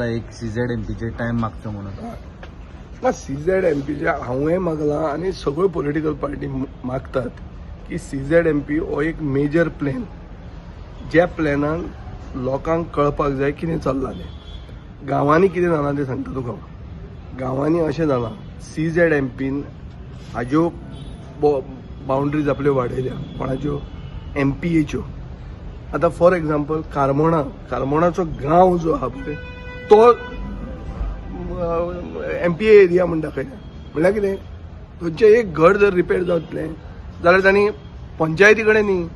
एक CZ एमपीचे time मागचो म्हणून. ना, सीझेड एमपीचे हांवें मागलां आनी सगळ्यो पॉलिटिकल पार्टी मागतात की सीझेड एमपी हो एक मेजर प्लॅन, ज्या प्लॅनान लोकांक कळपाक जाय कितें चल्लां तें. गांवांनी कितें जालां तें सांगता तुका हांव. गांवांनी अशें जालां, सीझेड एमपीन हाज्यो बाउंड्रीज आपल्यो वाडयल्या. कोणाच्यो? एमपीएच्यो. आतां फॉर एग्जाम्पल कार्मोणा, कार्मोणाचो गांव जो आहा पळय, तो एमपीए एरिया म्हूण दाखयला. म्हणल्यार कितें, थंयचें एक घर जर रिपेर जातलें जाल्यार तांणी पंचायती कडेन न्ही,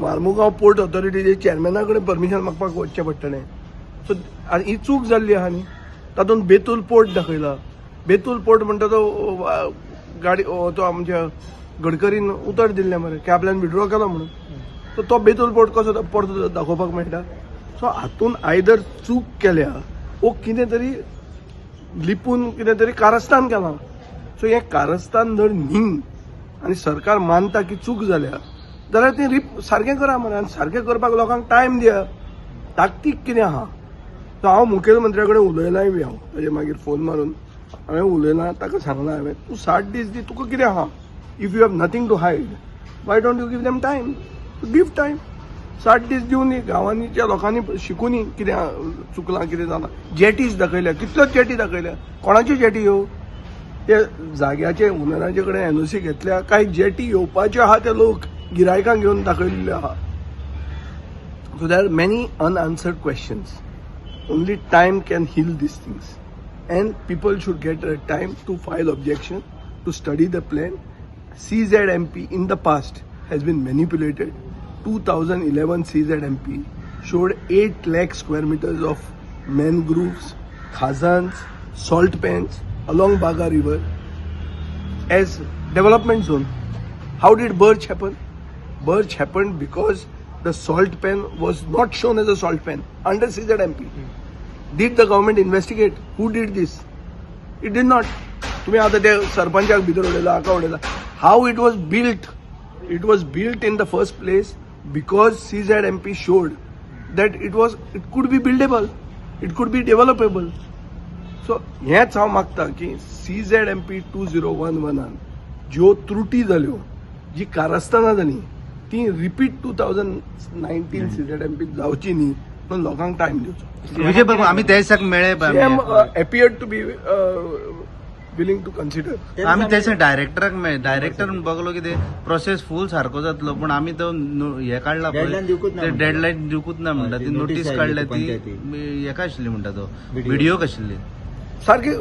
मार्मुगांव पोर्ट ऑथॉरिटीचे चेअरमॅना कडेन परमिशन मागपाक वचचें पडटलें. सो आनी ही चूक जाल्ली आहा न्ही. तातूंत बेतूल पोर्ट दाखयला. बेतूल पोर्ट म्हणटा तो गाडी तो आमच्या गडकरीन उतर दिल्लें मरे की आपल्यान विड्रॉ केलो म्हणून. सो तो बेतूल पोर्ट कसो परतो दाखोवपाक मेळटा? सो हातून आयदर चूक केल्या वो कितें तरी लिपून कितें तरी कारस्थान केलां. सो हें कारस्थान जर न्ही आनी सरकार मानता की चूक जाल्या जाल्यार तें रिप सारकें करा मरे. आनी सारकें करपाक लोकांक टायम दिया. ताकतीक कितें आहा? सो हांव मुखेलमंत्र्या कडेन उलयलाय बी हांव. ताजे मागीर फोन मारून हांवें उलयलां. ताका सांगलां हांवें, तूं 60 दीस दी. तुका कितें आहा? If you have nothing to hide, why don't you give them time? Give time. 60 दीस दिवनी. गांवांनी ज्या लोकांनी शिकूनी कितें चुकलां, कितें जालां. जेटीज दाखयल्या, कितल्योच जेटी दाखयल्या. कोणाच्यो जेटी ह्यो? ते जाग्याचे ओनराचे कडेन एनओसी घेतल्या काय जेटी येवपाच्यो आहा ते लोक गिरायकांक घेवन दाखयल्ल्यो आहा? So there are many unanswered questions. Only time can heal these things, and people should get a time to file objection, to study the plan. CZMP in the past has been manipulated. 2011 CZMP showed 8 lakh square meters of mangroves, khazans, salt pans along Baga River as development zone. How did birch happen? Birch happened because the salt pan was not shown as a salt pan under CZMP. Did the government investigate who did this? It did not. तुम्ही आता ते सरपंचाक भितर उडयला, हाका उडयला. How it was built? It was built in the first place because CZMP showed that it could be buildable, it could be developable. So हेंच हांव मागता की CZ MP 2011 ज्यो त्रुटी जाल्यो, जी कारस्थानां जाली, ती रिपीट 2019 सीझेड एमपी जावची न्ही म्हणून लोकांक टायम दिवचो. विजय बाबू, आमी त्या दिसाक मेळे. CM appeared to be willing to consider. आमी त्या दिसा डायरेक्टराक मेळे. डायरेक्टर बघलो की ते प्रोसेस फूल सारको जातलो, पूण आमी तो हे काडला. Deadline दिवकूच ना म्हणटा. डेडलायन दिवकूच ना म्हणटा. हय, ती ती नोटीस notice काडल्या आयली ती पंचायती. हेका आशिल्ली म्हणटा तो. Video. व्हिडिओक आशिल्ली. सारकी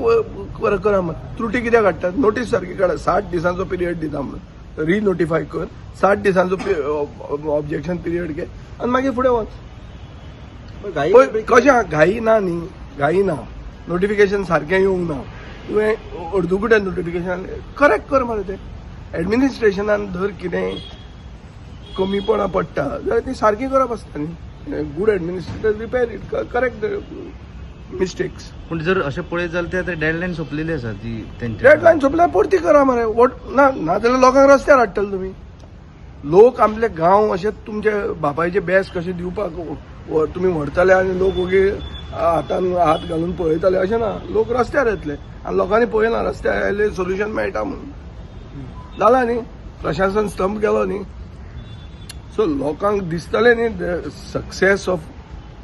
करा मग. त्रुटी कित्याक काडटात? नोटीस सारकी काडा. 60 दिसांचो पिरियड दिता म्हणून रिनोटिफाय कर. 60 दिसांचो ऑब्जेक्शन पिरियड घे आनी मागीर फुडें वच. घाई. पळय कशें आहा, घाई ना न्ही, घाई ना. नोटिफिकेशन सारकें येवंक ना. तुवें अर्दुकुटें नोटिफिकेशन करेक्ट कर मरे. तें एडमिनिस्ट्रेशनान जर कितें कमीपणां पडटा जाल्यार ती सारकी करप आसता न्ही. Good administrator repair it, correct the mistakes. पूण जर अशें पळयत जाल्यार ते आतां डेडलायन सोंपलेली आसा ती तेंची. डेडलायन सोंपल्यार परती करा मरे. वोट ना, नाजाल्यार लोकांक रस्त्यार हाडटले तुमी. लोक आपले गांव अशे तुमचे बापायचे बेस कशे दिवपाक तुमी व्हरतले आनी लोक ओगी हातान हात घालून पळयतले अशें ना. लोक रस्त्यार येतले आनी लोकांनी पळयना रस्त्यार आयले सोल्युशन मेळटा म्हणून. जालां न्ही, प्रशासन स्तंभ गेलो न्ही. सो लोकांक दिसतलें न्ही, success of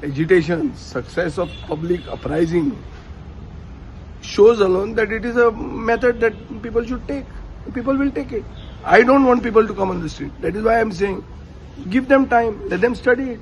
agitation, success of public uprising shows alone that it is a method that people should take. People will take it. I don't want people to come on the street. That is why I am saying give them time, let them study it.